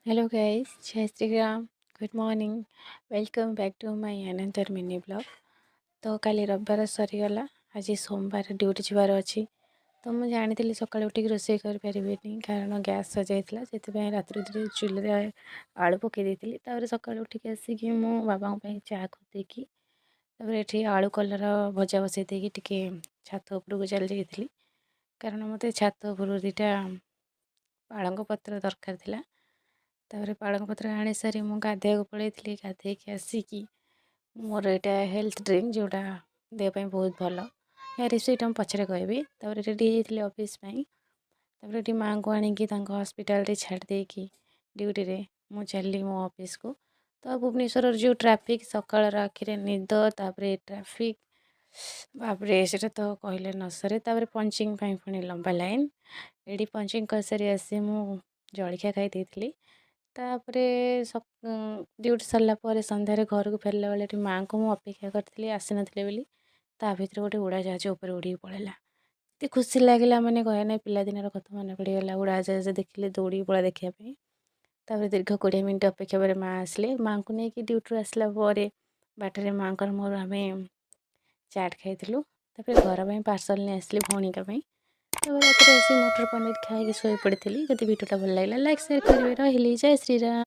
Hello guys, Jay Shriram, good morning, welcome back to my another mini vlog. ତ କାଲି ରବିବାର ସରିଗଲା, ଆଜି ସୋମବାର ଡ୍ୟୁଟି ଯିବାର ଅଛି। ତ ମୁଁ ଜାଣିଥିଲି ସକାଳୁ ଉଠିକି ରୋଷେଇ କରିପାରିବିନି, କାରଣ ଗ୍ୟାସ୍ ସରିଯାଇଥିଲା। ସେଥିପାଇଁ ରାତିରେ ଚୁଲିରେ ଆଳୁ ପକାଇ ଦେଇଥିଲି। ତାପରେ ସକାଳୁ ଉଠିକି ଆସିକି ମୁଁ ବାବାଙ୍କ ପାଇଁ ଚା କରିଦେଇକି, ତାପରେ ଏଠି ଆଳୁ କଲରା ଭଜା ବସାଇ ଦେଇକି ଟିକେ ଛାତ ଉପରକୁ ଚାଲି ଯାଇଥିଲି, କାରଣ ମୋତେ ଛାତ ଉପରୁ 2ଟା ପାଳଙ୍ଗ ପତ୍ର ଦରକାର ଥିଲା। ତାପରେ ପାଳଙ୍ଗ ପତ୍ର ଆଣି ସାରି ମୁଁ ଗାଧୋଇବାକୁ ପଳେଇଥିଲି। ଗାଧୋଇକି ଆସିକି ମୋର ଏଇଟା ହେଲ୍ଥ ଡ୍ରିଙ୍କ, ଯେଉଁଟା ଦେହ ପାଇଁ ବହୁତ ଭଲ, ଏହା ରେସିପିଟା ମୁଁ ପଛରେ କହିବି। ତାପରେ ରେଡ଼ି ହେଇଯାଇଥିଲି ଅଫିସ୍ ପାଇଁ। ତାପରେ ଏଠି ମାଆଙ୍କୁ ଆଣିକି ତାଙ୍କ ହସ୍ପିଟାଲରେ ଛାଡ଼ି ଦେଇକି ଡ୍ୟୁଟିରେ ମୁଁ ଚାଲିଲି ମୋ ଅଫିସକୁ। ତ ଭୁବନେଶ୍ୱରର ଯେଉଁ ଟ୍ରାଫିକ୍, ସକାଳର ଆଖିରେ ନିଦ, ତାପରେ ଟ୍ରାଫିକ୍, ବାପରେ, ସେଇଟା ତ କହିଲେ ନ ସରେ। ତାପରେ ପଞ୍ଚିଂ ପାଇଁ ପୁଣି ଲମ୍ବା ଲାଇନ୍। ଏଠି ପଞ୍ଚିଂ କରିସାରି ଆସି ମୁଁ ଜଳଖିଆ ଖାଇ ଦେଇଥିଲି। ତାପରେ ଡ୍ୟୁଟି ସରିଲା ପରେ ସନ୍ଧ୍ୟାରେ ଘରକୁ ଫେରିଲା ବେଳେ ଏଠି ମାଆଙ୍କୁ ମୁଁ ଅପେକ୍ଷା କରିଥିଲି, ଆସିନଥିଲେ ବୋଲି। ତା ଭିତରେ ଗୋଟେ ଉଡ଼ାଜାହାଜ ଉପରେ ଉଡ଼ିକି ପଳେଇଲା। ଏତେ ଖୁସି ଲାଗିଲା, ମାନେ କହିବା ନାହିଁ, ପିଲାଦିନର କଥା ମନେ ପଡ଼ିଗଲା। ଉଡ଼ାଜାହାଜ ଦେଖିଲେ ଦୌଡ଼ିକି ପଳା ଦେଖିବା ପାଇଁ। ତାପରେ ଦୀର୍ଘ 20 ମିନିଟ୍ ଅପେକ୍ଷା ପରେ ମାଆ ଆସିଲେ। ମାଆଙ୍କୁ ନେଇକି ଡ୍ୟୁଟିରୁ ଆସିଲା ପରେ ବାଟରେ ମାଆଙ୍କର ମୋର ଆମେ ଚାଟ୍ ଖାଇଥିଲୁ। ତାପରେ ଘର ପାଇଁ ପାର୍ସଲ୍ ନେଇ ଆସିଲି ଭଉଣୀଙ୍କ ପାଇଁ। ତାପରେ ରାତିରେ ଆସି ମଟର ପନିର ଖାଇକି ଶୋଇ ପଡ଼ିଥିଲି। ଯଦି ଭିଡ଼ିଓଟା ଭଲ ଲାଗିଲା, ଲାଇକ୍, ସେୟାର କରିବେ। ରହିଲି, ଜୟ ଶ୍ରୀରାମ।